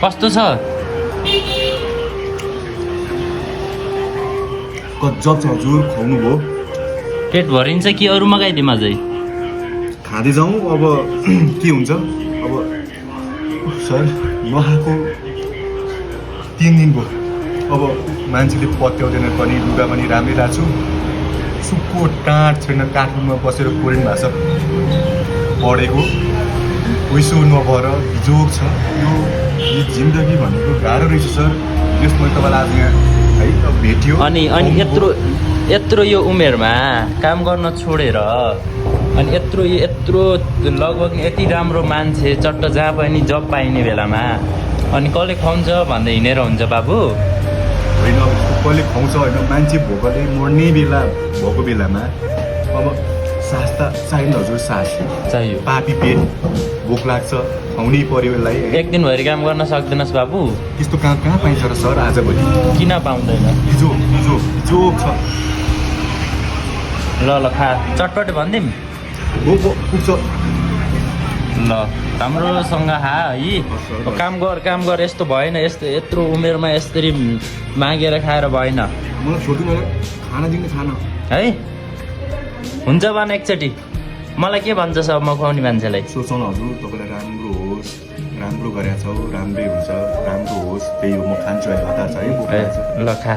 कस्तो छ? गजब छ हजुर, खाउनु भयो? पेट भरिन्छ कि अरू मगाइदिउँ अझै? खाँदै जाउँ अब के हुन्छ अब। सर नखाएको 3 दिन भयो। अब मान्छेले पत्याउँदैन पनि, लुगा पनि राम्रै राख्छु छु। सुक्को टाँट छैन, काठमाडौँमा बसेर कोरिन भएको छ पढेको। पैसो नभएर जोग छ। यो जिन्दगी भनेको गाह्रो रहेछ सर। यस मैले तपाईँलाई आज यहाँ है अब भेट्यो। अनि यत्रो यो उमेरमा काम गर्न छोडेर अनि यत्रो लगभग यति राम्रो मान्छे चट्ट जहाँ पनि जब पाइने बेलामा अनि कसले खुवाउँछ भन्दै हिँडेर हुन्छ बाबु? होइन, कसले खुवाउँछ होइन, मान्छे भोकले मर्ने बेला भएको बेलामा अब सास त चाहिन्छ हजुर। सास चाहियो। पापी पेट, भोक लाग्छ, खुवाउनै पर्यो यसलाई। एक दिनभरि काम गर्न सक्दैनस् बाबु? त्यस्तो काम कहाँ पाइन्छ र सर आजभोलि? किन पाउँदैन? हिजो छ। ल खा, चटपट भनिदिउँ? हो पुग्छ। ल राम्रोसँग खा है। काम गर, यस्तो भएन। यत्रो उमेरमा यसरी मागेर खाएर भएन मलाई छोटो खाना दिने खाना है। हुन्छ भन एकचोटि, मलाई के भन्छ सब म खुवाउने मान्छेलाई? सोचौँ न हजुर, तपाईँलाई राम्रो होस्, राम्रो गरेका छौ, राम्रै हुन्छ, राम्रो होस्, त्यही हो। म खान्छु अहिले, हतार छ है, भोक लाग्छ। ल खा।